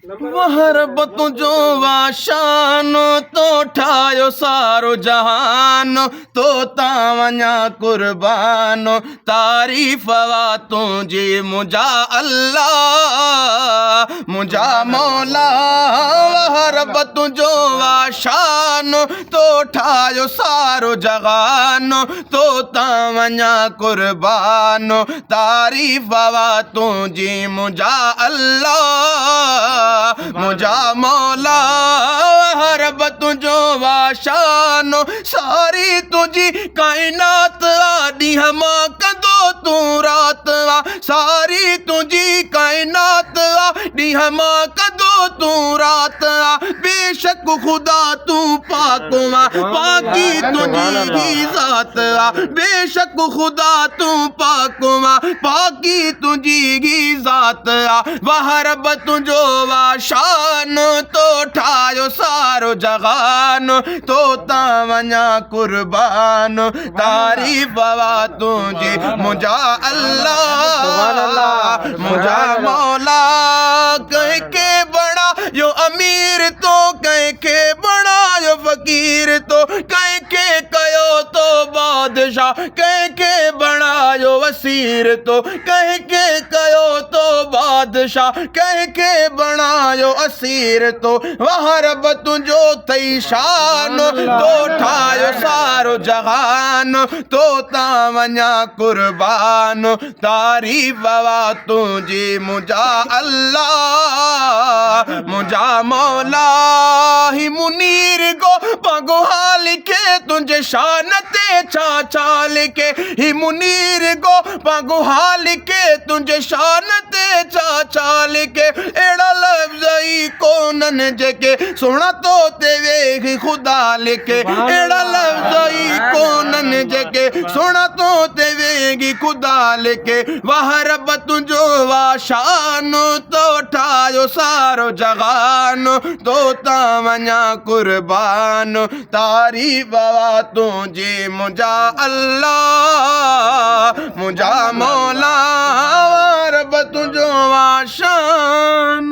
واهه رب تنهنجو وا شان، تو ٺاهيو سارو جهان، تو تان وڃان قربان، تعريف وا تنهنجي منهنجا الله، منهنجا مولا. واهه رب تنهنجو وا شان، تو ٺاهيو سارو جهان، تو تان وڃان قربان، تعريف وا تنهنجي منهنجا الله، منهنجا مولا. رب تنهنجو وا شان، ساري تنهنجي ڪائنات آ، ڏينهن مان ڪندو تون رات آ. ساري تنهنجي ڪائنات آ، ڏينهن مان ڪندو تون رات آ. بيشڪ خدا تون پاڪ آ، پاڪي تنهنجي ئي ذات آ. بيشڪ خدا تون پاڪ آ، پاڪي تنهنجي ئي ذات آ. واهه رب تنهنجو وا شان، تو ٺاهيو سارو جهان، تو تان وڃان قربان، تعريف وا تنهنجي منهنجا الله، منهنجا مولا. ڪنهن کي بڻايو امير تو، ڪنهن کي بڻايو فقير تو، ڪنهن کي ڪيو تو بادشاهه، ڪنهن کي بڻايو وزير تو. ڪنهن کي ڪيو تو بادشاهه، ڪنهن کي بڻايو اسير تو. واهه رب تنهنجو ٿئي شان، تو ٺاهيو سارو جهان، تو تان وڃان قربان، تعريف وا تنهنجي منهنجا الله، منهنجا مولا. هي منير گو پاگو حال کي تنهنجي شان تي ڇا ڇا لکي. هي منير گو پاگو حال کي تنهنجي شان تي ڇا ڇا لکي. اهڙا لفظ ئي ڪونهن جيڪي سهڻا تو تي ويهي خدا لکي. اهڙا لفظ ئي ڪونهن جيڪي سهڻا تو تي ويهي خدا لکي. واهه رب تنهنجو وا شان، تو ٺاهيو سارو جهان، تو تان وڃان قربان، تعريف وا تنهنجي منهنجا الله، منهنجا مولا. رب تنهنجو وا شان.